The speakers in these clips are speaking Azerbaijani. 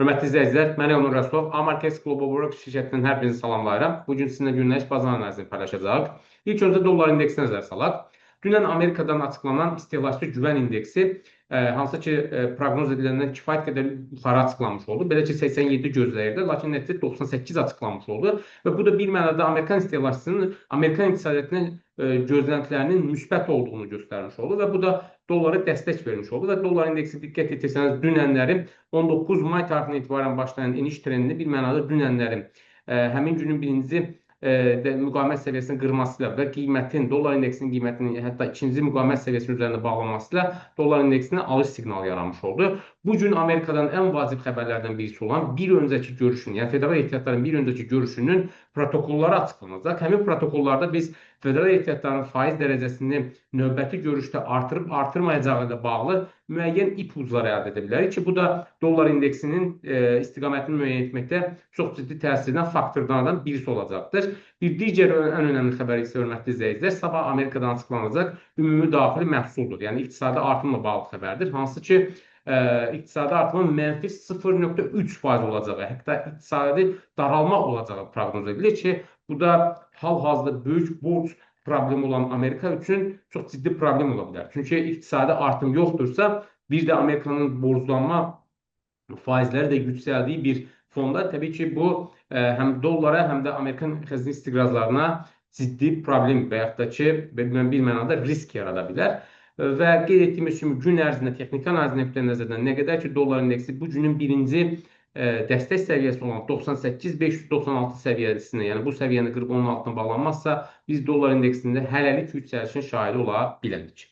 Hörmətli izləyicilər, mən Elnur Rəsulov, AMarkets Global Works şirkətindən hər birinizi salamlayıram. Bu gün sizinlə günəş bazar analizini paylaşacağıq. İlk öncə dollar indeksinə nəzər salaq. Dünən Amerikadan açıqlanan istehlakçı güvən indeksi, hansı ki proqnoz ediləndən kifayət qədər yuxarı açıqlanmış oldu. Belə ki 87 gözləyirdi, lakin nəticə 98 açıqlanmış oldu və bu da bir mənada Amerikan istehlakçısının Amerikan iqtisadiyyatının gözləntilərinin müsbət olduğunu göstərmiş oldu və bu da dollara dəstək vermiş oldu və dollar indeksi diqqət etirsəniz dünənlərin 19 may tarixindən etibarən başlayan eniş trendini bir mənada dünənlərin həmin günün birinci müqavimət səviyyəsinin qırılması ilə və qiymətin, dollar indeksinin qiymətinin hətta ikinci müqavimət səviyyəsinin üzərində bağlanması ilə dollar indeksinə alış siqnalı yaranmış oldu. Bu gün Amerikadan ən vacib xəbərlərdən birisi olan bir öncəki görüşün, yəni federal ehtiyatların bir öncəki görüşünün protokolları açıqlanacaq. Həmin protokollarda biz federal ehtiyatların faiz dərəcəsini növbəti görüşdə artırıb artırmayacağı ilə bağlı müəyyən ipucları əldə edə bilərik ki, bu da dollar indeksinin istiqamətini müəyyən etməkdə çox ciddi təsir edən faktorlardan birisi olacaqdır. Bir digər ən önəmli xəbər isə hörmətli izləyicilər, sabah Amerikadan açıqlanacaq ümumi daxili məhsuldur. Yəni iqtisadi artımla bağlı xəbərdir. Hansı ki, iqtisadi artımın mənfi 0,3% olacağı, hətta iqtisadi daralma olacağı proqnoz edilir ki, bu da hal-hazırda böyük borc problemi olan Amerika üçün çox ciddi problem ola bilər. Çünki iqtisadi artım yoxdursa, bir də Amerikanın borclanma faizləri də yüksəldiyi bir fonda təbii ki, bu həm dollara, həm də Amerikan xəzinə istiqrazlarına ciddi problem və yaxud da ki, bir mənada risk yarada bilər. Və qeyd etdiyimiz kimi gün ərzində texniki analiz nöqteyi nəzərdən nə qədər ki, dollar indeksi bu günün birinci dəstək səviyyəsi olan 98.596 səviyyəsini, yəni bu səviyyəni qırıb onun altına bağlanmazsa, biz dollar indeksində hələlik yüksəlişin şahidi ola bilərik.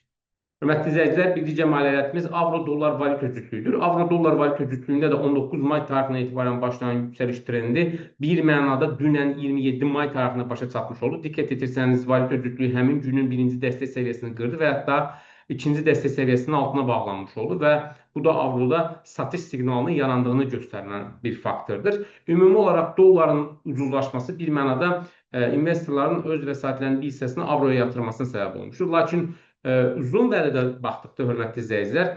Hörmətli izləyicilər, bir digər maliyyətimiz avro-dollar valyuta cütlüyüdür. Avro-dollar valyuta cütlüyündə də 19 may tarixindən etibarən başlayan yüksəliş trendi bir mənada dünən 27 may tarixində başa çatmış oldu. Diqqət etirsəniz, valyuta cütlüyü həmin günün birinci dəstək səviyyəsini qırdı və hətta ikinci dəstək səviyyəsinin altına bağlanmış oldu və bu da avroda satış siqnalının yarandığını göstərən bir faktordur. Ümumi olaraq dolların ucuzlaşması bir mənada investorların öz vəsaitlərinin bir hissəsini avroya yatırmasına səbəb olmuşdur. Lakin uzun vədədə baxdıqda, hörmətli izləyicilər,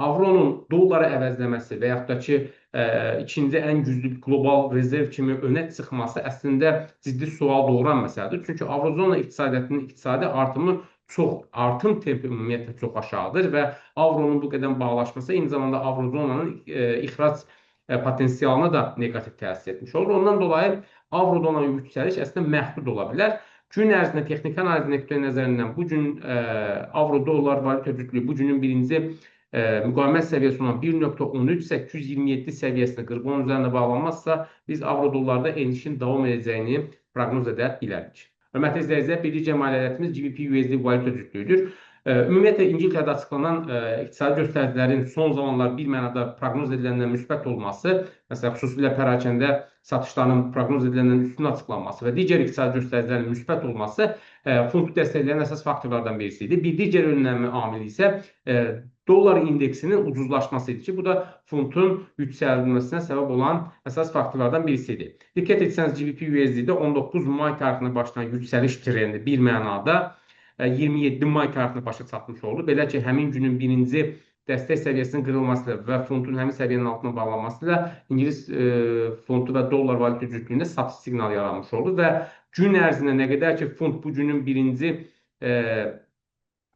avronun dolları əvəzləməsi və yaxud da ki, ikinci ən güclü qlobal rezerv kimi önə çıxması əslində ciddi sual doğuran məsələdir. Çünki Avrozona iqtisadiyyatının iqtisadi artımı çox, artım tempi ümumiyyətlə çox aşağıdır və avronun bu qədər bağlaşması eyni zamanda Avrozonanın ixrac potensialına da neqativ təsir etmiş olur. Ondan dolayı avroda olan yüksəliş əslində məhdud ola bilər. Gün ərzində texniki analiz nöqteyi nəzərindən bu gün avro-dollar valyuta cütlüyü bu günün birinci müqavimət səviyyəsi olan 1.13827 səviyyəsini qırıb onun üzərində bağlanmazsa, biz avro-dollarda enişin davam edəcəyini proqnoz edə bilərik. Hörmətli izləyicilər, bir digər maliyyətimiz GBP-USD valyuta cütlüyüdür. Ümumiyyətlə İngiltərədə açıqlanan iqtisadi göstəricilərin son zamanlar bir mənada proqnoz ediləndən müsbət olması, məsələn, xüsusilə pərakəndə satışlarının proqnoz ediləndən üstün açıqlanması və digər iqtisadi göstəricilərin müsbət olması funtu dəstəkləyən əsas faktorlardan birisi idi. Bir digər önəmli amil isə dollar indeksinin ucuzlaşması idi ki, bu da funtun yüksəldilməsinə səbəb olan əsas faktorlardan birisi idi. Diqqət etsəniz, GBP-USD-də 19 may tarixində başlayan yüksəliş trendi bir mənada 27 may tarixində başa çatmış oldu. Belə ki, həmin günün birinci dəstək səviyyəsinin qırılması ilə və funtun həmin səviyyənin altına bağlanması ilə İngilis funtu və dollar valyuta cütlüyündə satış siqnalı yaranmış oldu və gün ərzində nə qədər ki, funt bu günün birinci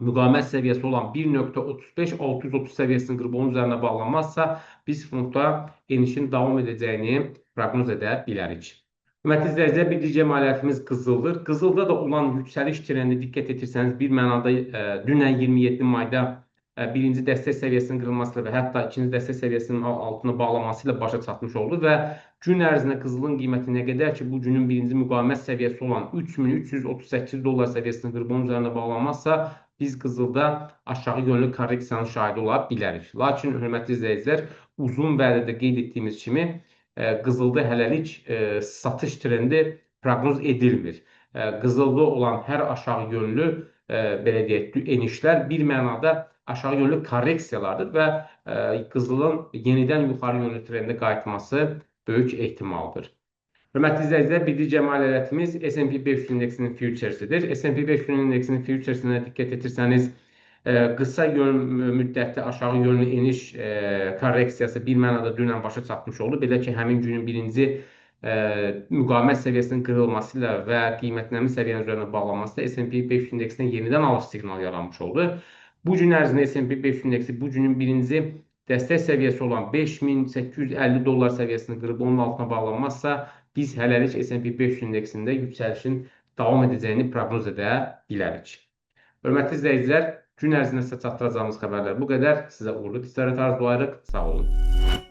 müqavimət səviyyəsi olan 1.35630 səviyyəsini qırıb onun üzərinə bağlanmazsa, biz funtda enişin davam edəcəyini proqnoz edə bilərik. Hörmətli izləyicilər, bir digər maliyyətimiz qızıldır. Qızılda da olan yüksəliş trendi diqqət etirsəniz, bir mənada dünən 27 mayda birinci dəstək səviyyəsinin qırılması ilə və hətta ikinci dəstək səviyyəsinin altına bağlaması ilə başa çatmış oldu və gün ərzində qızılın qiyməti nə qədər ki, bu günün birinci müqavimət səviyyəsi olan 3338 dollar səviyyəsini qırıb onun üzərində bağlanmazsa, biz qızılda aşağı yönlü korreksiyanın şahidi ola bilərik. Lakin, hörmətli izləyicilər, uzun vədədə qeyd etdiyimiz kimi, qızılda hələlik satış trendi proqnoz edilmir. Qızılda olan hər aşağı yönlü belə deyək, enişlər bir mənada aşağı yönlü korreksiyalardır və qızılın yenidən yuxarı yönlü trendə qayıtması böyük ehtimaldır. Hörmətli izləyicilər, bir digər maliyyətimiz S&P 500 indeksinin futuresidir. S&P 500 indeksinin futuresinə diqqət etirsəniz, Qısa müddətli aşağı yönlü eniş korreksiyası bir mənada dünən başa çatmış oldu. Belə ki, həmin günün birinci müqavimət səviyyəsinin qırılması ilə və qiymətlənmə səviyyənin üzərinə bağlanması ilə S&P 500 indeksinə yenidən alış siqnalı yaranmış oldu. Bu gün ərzində S&P 500 indeksi bu günün birinci dəstək səviyyəsi olan 5850 dollar səviyyəsini qırıb onun altına bağlanmazsa, biz hələlik S&P 500 indeksində yüksəlişin davam edəcəyini proqnoz edə bilərik. Hörmətli izləyicilər, gün ərzində sizə çatdıracağımız xəbərlər bu qədər. Sizə uğurlu ticarət arzulayırıq. Sağ olun.